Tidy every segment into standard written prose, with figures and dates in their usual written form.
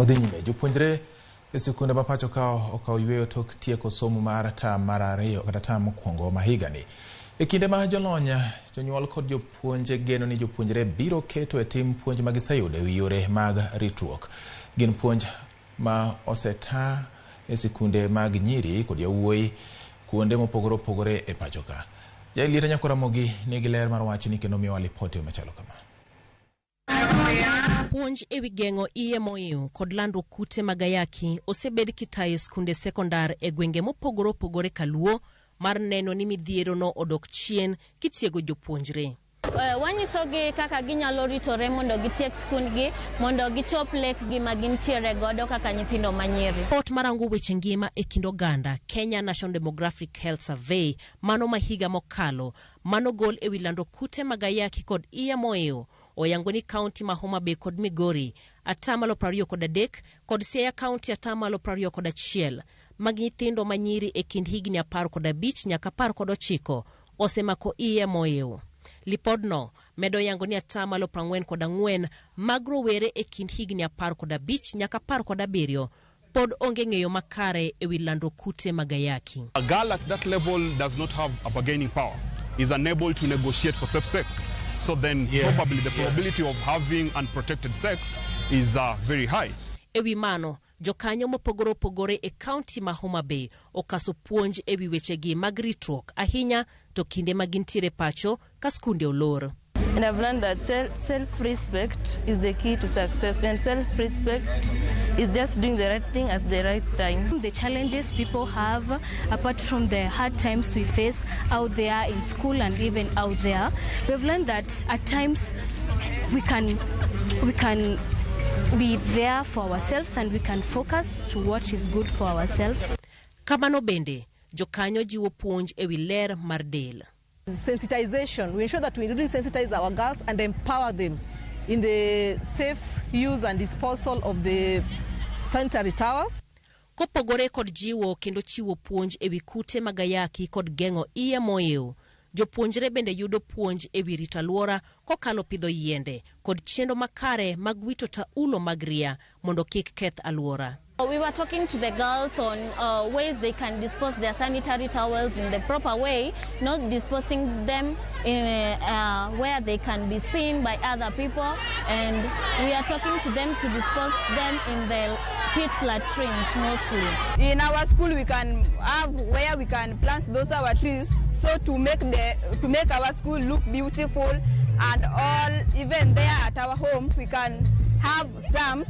Wadhi nyime, jopuonjre e sikunde ma pacho ka okawo yweyo tok tieko somo mar tam mar ariyo kata tam mokwongo ma higani. E kinde ma jolony, jonyuol kod jopuonj geno ni jopuonjre biro keto e tim puonj ma giseyudo e wi yore mag ritruok. Gin puonj ma oseta e sikunde mag nyiri kod yawuoyi kuonde mopogore opogore e pacho ka. Jaelieta Nyakoramogi nigi ler mar wachni kendo miyowa lipote machalo kama. Puonj e wi geng'o iye mohiu kod landruok kute mag ayaki osebed kitayo e skunde sekondar e gwenge mopogore opogore kaluo mar neno ni midhiero no odok chien kitiego jopuonjre. Wanyisogi kaka ginyalo ritore mondo gitiek skundgi mondo gichop lekgi ma gintiere godo kaka nyithindo manyiri. Ripot marango weche ngima e kind oganda Kenya National Demographic Health Survey mano ma higa mokalo manogol e wi lando kute mag ayaki kod iye mohiu oyango ni kaunti ma Homa Bay kod Migori atamalo 23 kod Siaya kaunti atamalo 21 mag nyithindo manyiri e kind higni 15 nyaka 19 osemako iye mohiu. Lipodno medo yango ni atamalo 44 mag rowere e kind higni 15 nyaka 17 pod onge ng'eyo makare e wi lando kute mag ayaki. A girl at that level does not have a bargaining power, is unable to negotiate for safe sex. So then probably the probability of having unprotected sex is very high. E wi mano, jokanyo mopogore opogore e kaunti ma Homa Bay okaso puonj e wi wechegi mag ritruok ahinya to kinde ma gintiere pacho ka skunde olor. And I've learned that self-respect is the key to success, and self-respect is just doing the right thing at the right time. The challenges people have, apart from the hard times we face out there in school and even out there, we've learned that at times we can be there for ourselves and we can focus to what is good for ourselves. Kamano bende, jokanyo jiwo puonj e wi ler mar del. Sensitization. We ensure that we really sensitize our girls and empower them in the safe use and disposal of the sanitary towels. Kopogore kod jiwo kendo chiwo puonj e wi kute mag ayaki kod geng'o iye mohiu, jopuonjre bende yudo puonj e wi rito alwora kokalo pidho yiende kod chenro makare mag wito taulo mag ria mondo kik keth alwora. We were talking to the girls on ways they can dispose their sanitary towels in the proper way, not disposing them in where they can be seen by other people. And we are talking to them to dispose them in the pit latrines mostly. In our school, we can have where we can plant those our trees, so to make our school look beautiful and all. Even there at our home, we can have some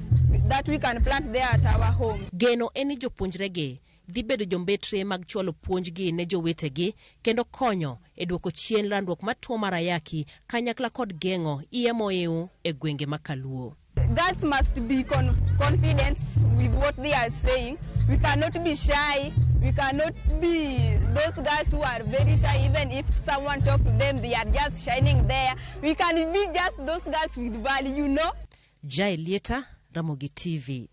that we can plant there at our home. Geno en ni jopuonjregi dhi bedo jombetre mag chwalo puonjgi ne jowetegi kendo konyo e duoko chien landruok mar tuo mar ayaki kanyakla kod geng'o iye mohiu e gwenge ma Kaluo. Girls must be confident with what they are saying. We cannot be shy. We cannot be those girls who are very shy. Even if someone talk to them, they are just shining there. We can be just those girls with value. Jael Lieta, Ramogi TV.